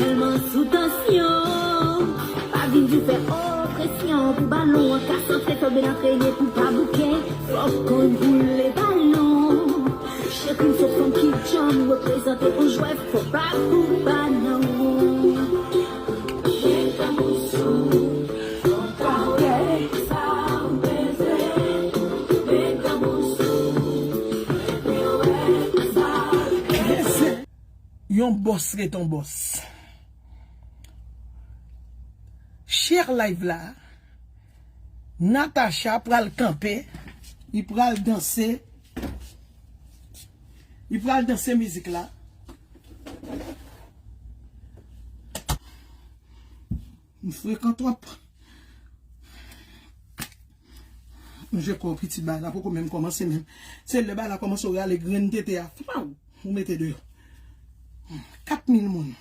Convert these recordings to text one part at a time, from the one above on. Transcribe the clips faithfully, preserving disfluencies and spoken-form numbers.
Tèlman sou tansyon, pa vin di w fè opresyon pou balon an ka santre, fè byen antrene pou pa bouke. Fòk konn boule balon. Cheri m se fanm ki djanm, reprezante yon jwèt, fò pa pou pa nan won. Met granmoun sou, fò pa wè sa w bezwen. Met granmoun sou, epi wè sa w bezwen. Yon bòs ret yon bòs. Share live la. Natacha pral kanpe. Li pral danse. Li pral danse mizik la. M frekan twòp. M jwe kò piti bay la poko menm kòmanse menm. Se lè bay la kòmanse w rale grenn tete a. Flaw! Ou mete deyò. Kat mil moun.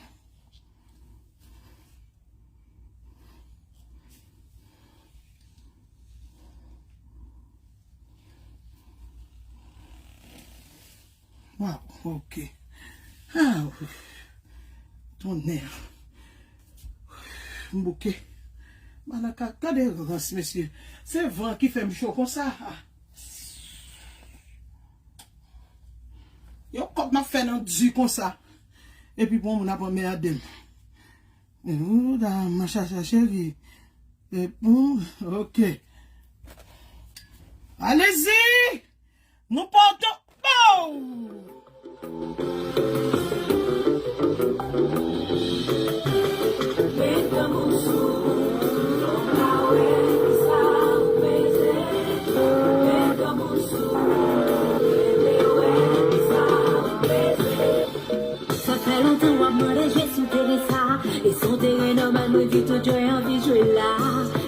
Waw, ok. Ah, wi. Tonnè. M bouke. Malaka, gade rans, mesye. Se van ki fè m cho konsa. Ah. Yon kòb m ap fè nan di konsa. Epi bon, moun ap anmède m. Ou da machacha cheri. E, hmm, ok. Alezi! Nou pote bow! Sa fè lontan w ap mande Jezi teren sa. E se yon teren nòmal, mwen di tout jwè anvi jwe la.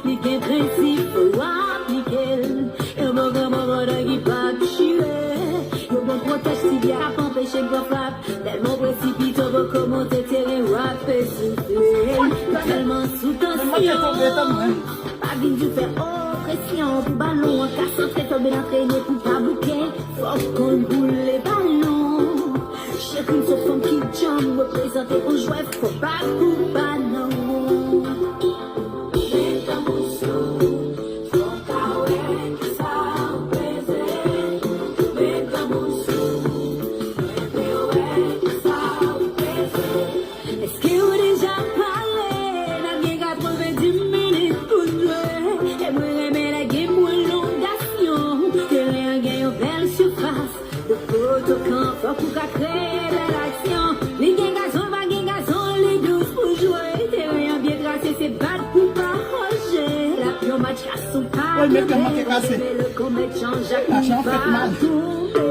Li gen prensip, fò w aplike l. Yon bon granmoun pandan ki pa chire. Yon bon pwotèj tibya k ap anpeche gran frap. Tèlman w presipite w poko monte teren w ape soufle. Tèlman sou tansyon. Pa vin di w fè opresyon pou balon an ka santre, fè w byen antrene pou pa bouke. Fòk konn boule balon. Cheri m se fanm ki djanm, reprezante yon jwèt, fò pa pou pa nan won. Met granmoun sou, fò pa wè ki sa w peze. Met granmoun sou, epi wè ki sa w peze. Èske w deja pare? N ap gen katrevenndis minit pou n jwe. E mwen renmen lè gen pwolongasyon. Teren an gen yon bèl sifas. De poto kan fòk ou ka kreye bèl aksyon. Li gen gazon, pa gen gazon, li dous pou jwe. Teren an byen trase, se bat pou pa hoje. L ap yon match ka sou pa. Woy, men kè m manke kase. Leve le komèt Jean-Jacques li pa tonbe.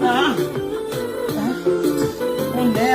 Ah! Ah! Tonnè!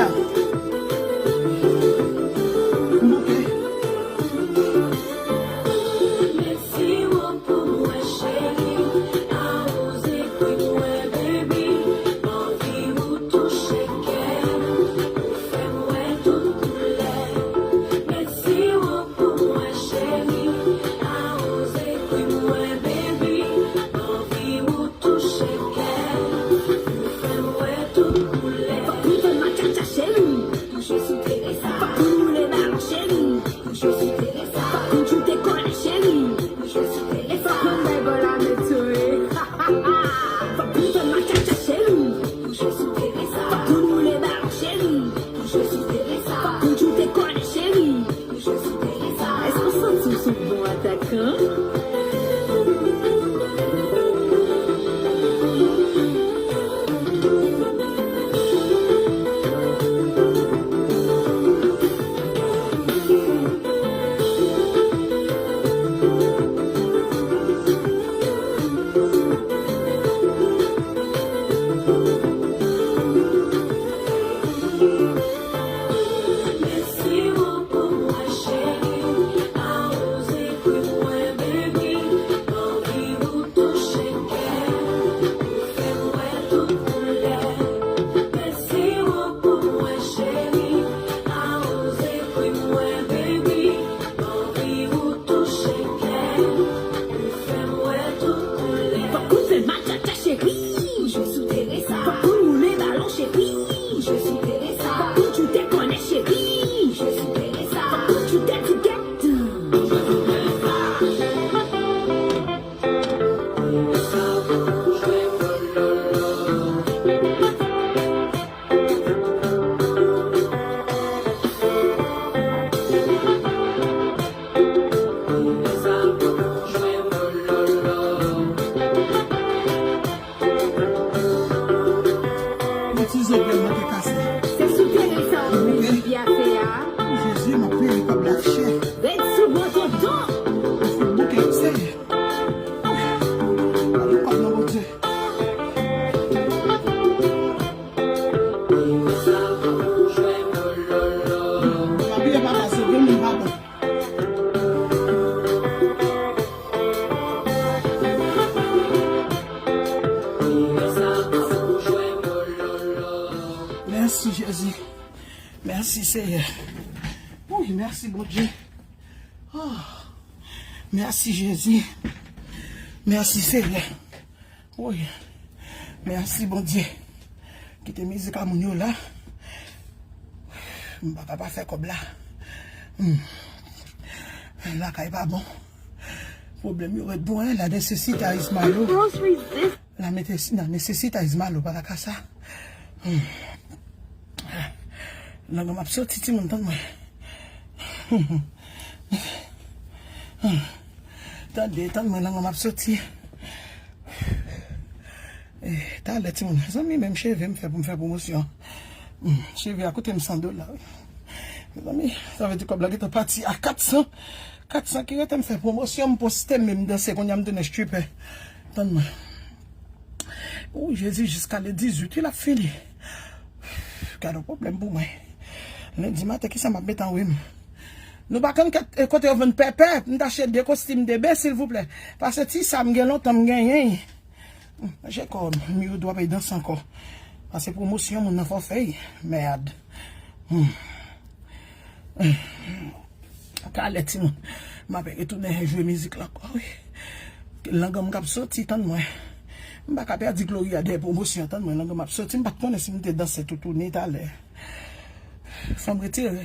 Seyè. Wi, mèsi, Bondye. Oh, mèsi, Jezi. Mèsi, Seyè. Wi. Mèsi, Bondye. Kite mizik a moun yo la. M pa ka pa fè kòb la. Hmm. Lakay pa bon. Pwoblèm yo ret bon, hein. La necessita is malo. La, mete, la necessita is malo, pa ta ka sa. Hmm. Lang an ap soti, timoun, tann mwen. Tande, tann mwen, lang an ap soti. Eh, talè, timoun. Zanmi, menm cheve m fè pou m fè pwomosyon. Hmm, cheve a koute m san dola, wi. Mezanmi, sa vle di kòb la gentan pati a kat san. Kat san ki rete m fè pwomosyon, m poste, men m danse, kounye a m tounen stripper. Tann mwen. Ou, Jezi, jiska le dizuit, wi, l ap fini. Gad yon pwoblèm pou mwen. Lendi maten, kisa m ap met an wi m? Nou pa konn kat, e, kote yo vann pèpè, m t achte de kostim de be, silvouplè. Pase ti sa, m gen lontan, m genyen. Hmm, manje kò m, m yo dwa pay danse ankò. Pase pwomosyon moun nan fòfè, mèd. Hmm. Talè, timoun. M ap retounen jwe mizik la ankò, wi. Lang an m k ap soti, tann mwen. M pa ka pèdi Gloria dèyè pwomosyon, tann mwen, lang an m ap soti. M pa t konnen si m te danse toutouni talè. Fò m retire,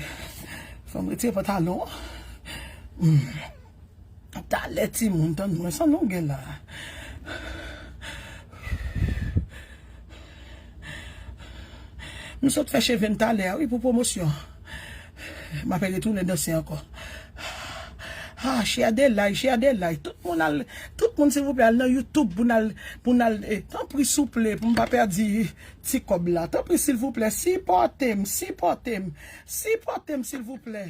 fò m retire pantalon an. Hmm. Talè, timoun, tann mwen, sa nou gen la. M sot fè cheve m talè a, wi, pou pwomosyon. M ap retounen danse ankò. Ah, share the live, share the live. Tout moun al, tout moun, silvouplè, al nan YouTube pou n al, pou n al, eh, tanpri, souple, pou m pa pèdi ti kòb la. Tanpri, silvouplè, sipòte m, sipòte m, sipòte m, silvouplè.